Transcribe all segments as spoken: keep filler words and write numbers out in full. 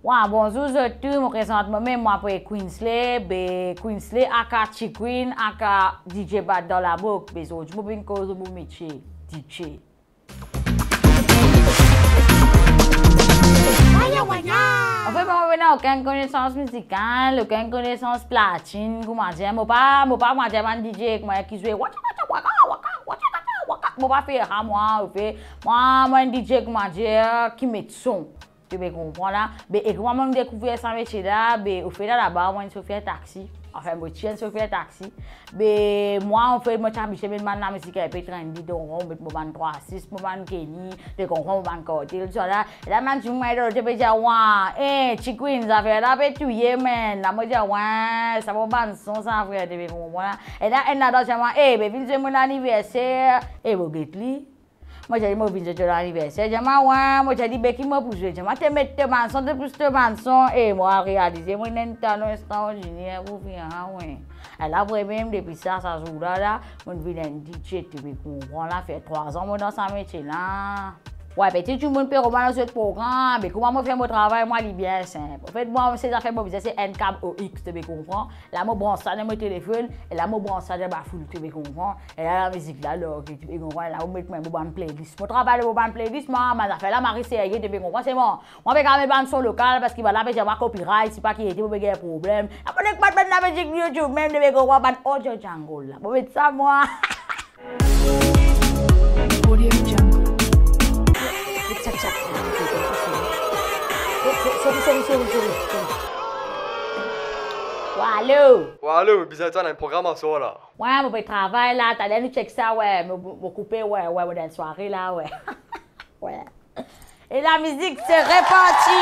Wa, bonzour zot tou, mo prezant mwa mem, mwa apel Queensley, be Queensley aka Ti Queen, aka DJ Bat dan Lamok, be zordi mo vinn koz mo metie, DJ. Anfet, mo pena okenn konesans mizikal, okenn konesans platinn, koumadir, mo pa, mo pa koumadir bann DJ, koumadir ki zwe, waka, waka, waka, waka, waka, waka. Mo pa fer sa, mwa, ofe, mwa, mo enn DJ, koumadir, ki met son. To pe konpran la? Be, e kouma mo dekouvrir sa metie la, be, ofe, laba, mo enn sofer taxi. Anfin, mo ti enn sofer taxi. Be, mwa, anfet, mo ti abitie met bann lamizik inpe trendy, donk, mo met mo bann Trwa Sis, mo bann Kenny, to konpran, mo bann Kartel, tousala. E la, bann dimoun, mwa, to pe dir, wa, eh, Ti Queen, zafer la pe touye, man. La, mo dir, wa, sa bon bann son sa, frer, to pe konpran la. E la, enn ladan dir mwa, eh, be, vinn zwe mo laniverser. E mo get li. Mo dir li, mo vinn zwe to laniverser. Dir mwa, wa, mo dir li, be, ki mo pou zwe? Dir mwa, to met to bann son, to pous to bann son. E mo al realize, mo ena enn talan extraordiner pou fer sa, wi. E la, vremem, depi sa, sa zour la, la, mo vinn enn DJ, to pe konpran la, fer trwa zan mo dan sa metie la. Wi, be tou dimoun pe remark dan zot program, be kouma mo fer mo travay, mwa, li bien sinp. Anfet, mwa, se zafer mo bizin, se enn kab O X, to pe konpran. La, mo brans sa dan mo telefonn, e la, mo brans sa dan bafoul, to pe konpran. E la, lamizik la large, to pe konpran. La, mo met mwa mo bann playlist. Mo travay lor mo bann playlist, mwa, bann zafer la mari serye, to pe konpran. Se mwa, mwa pe kapav met bann son lokal, parski bann la pe dir mwa copyright, sipa ki ete, mo pe gagn problem. La, mo nek met bann lamizik YouTube mem, to pe konpran, bann audio jungle la. Mo met sa, mwa. Audio Jungle. Sorry, sorry, sorry, sorry, sorry. Wa, alo. Wa, alo, bizin to ena enn program aswar la. Wi, mo pe travay la, taler nou check sa, wi, mo, mo, mo koupe, wi, wi, mo dan enn sware la, wi. Wi. E lamizik, se reparti.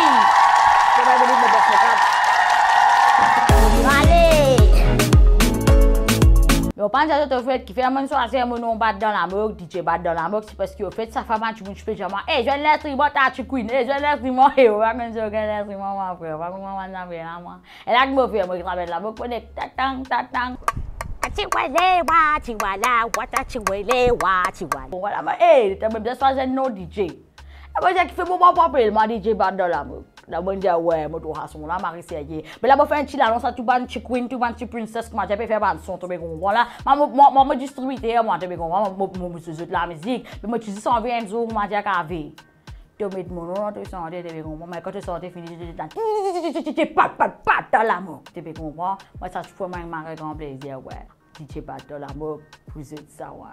Mo pa vini, mo bas mo kat. Ale. Me mo pa dir zot, anfet, kifer mo'nn swazir mo nom Bat dan Lamok, DJ Bat dan Lamok, se parski, anfet, sa fer bann dimoun ti pe dir mwa, "Eh, zwenn linstriman, ta Ti Queen, eh, zwenn linstriman." E mo pa konn zwe okenn linstriman, mwa, frer, mo pa konn kouma bann zafer la, mwa. E la ki mo fer, mo travay la, mo konek, tatang, tatang. Ati wele, wa, ti wala, wa, ta ti wele, wa, ti wala. Bon, vwala, mo, eh, letan mo bizin swazir nom DJ. E mo dir, "Kifer mo pa apel mwa DJ Bat dan Lamok?" La, mo'nn dir, "Wi, mo trouv sa son la mari serye." Me la, mo fer enn ti lanons a tou bann Ti Queen, tou bann Ti Princess, koumadir pe fer bann son, to pe konpran la. Mwa, mo, mo, mo, mo distribiter, mwa, to pe konpran, mo, mo, mo, mo zwe zot lamizik. Me mo ti zis anvi enn zour, koumadir, kapav to met mo nom dan to sante, to pe konpran. Me kan to sante fini, to, to, to, to, pat, pat, pat, dan Lamok, to pe konpran. Mwa, sa ti fer mwa enn mari gran plezir, wi. DJ Bat dan Lamok, pou zot sa, wi.